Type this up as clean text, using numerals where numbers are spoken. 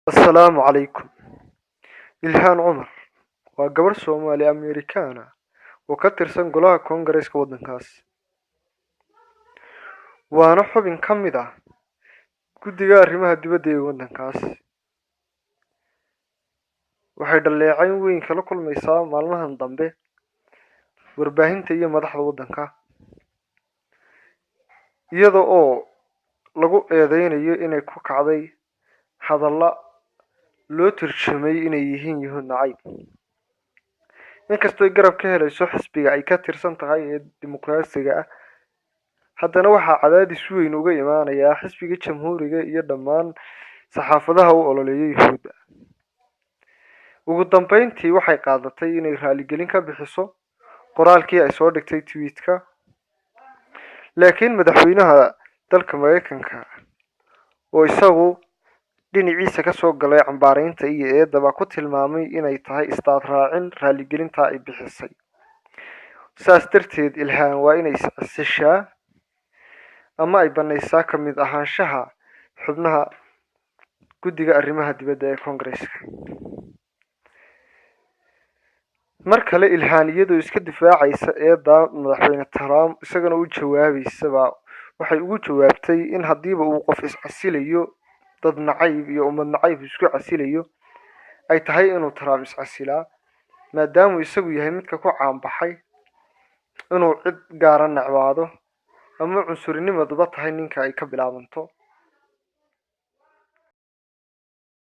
Assalaamu calaykum. Ilhaan Cumar waa gabadh Soomaali Amerikaan ah oo ka tirsan Golaha Koongareeska waddankaas, waana xubin ka mid ah Guddiga Arrimaha Dibadda ee waddankaas. Waxay dhaleecayn weyn kala kulmaysaa maalmahan dambe warbaahinta iyo madaxda waddanka, iyada oo lagu eedeynayo inay ku kacday hadalla loo turjumay inay yihiin Yuhuud nacayb. Inkastoo ay garab ka helayso xisbiga ay ka tirsan tahay ee dimuqraasiga ah, haddana waxaa cadaadis weyn uga imaanayaa xisbiga Jamhuuriga iyo dhammaan saxaafadaha u ololeeya Yuhuudda. Ugu dambeyntii waxay qaadatay inay raaligelin ka bixiso qoraalkii ay soo dhigtay tweet-ka, laakiin madaxweynaha dalka Mareykanka oo isagu dhinaciisa kasoo galay cambaareynta iyo eedaba ku tilmaamay inay tahay istaad raacin raaligelinta ay bixisay. Saas darteed Ilhaan waa inay is-casishaa ama ay banaysaa ka mid ahaanshaha xubnaha Guddiga Arrimaha Dibadda ee Koongareeska. Mar kale Ilhaan iyadoo iska difaacaysa eedda madaxweyne Trump, isagana u jawaabaysaba, waxay ugu jawaabtay in haddiiba uu qof is-casilayo, dad nacayb iyo ummad nacayb isku casilayo, ay tahay inuu Trump is-casilaa, maadaamuu isagu yahay midka ku caanbaxay inuu cid gaara necbaado ama cunsurinimaduba tahay ninka ay ka bilaabanto.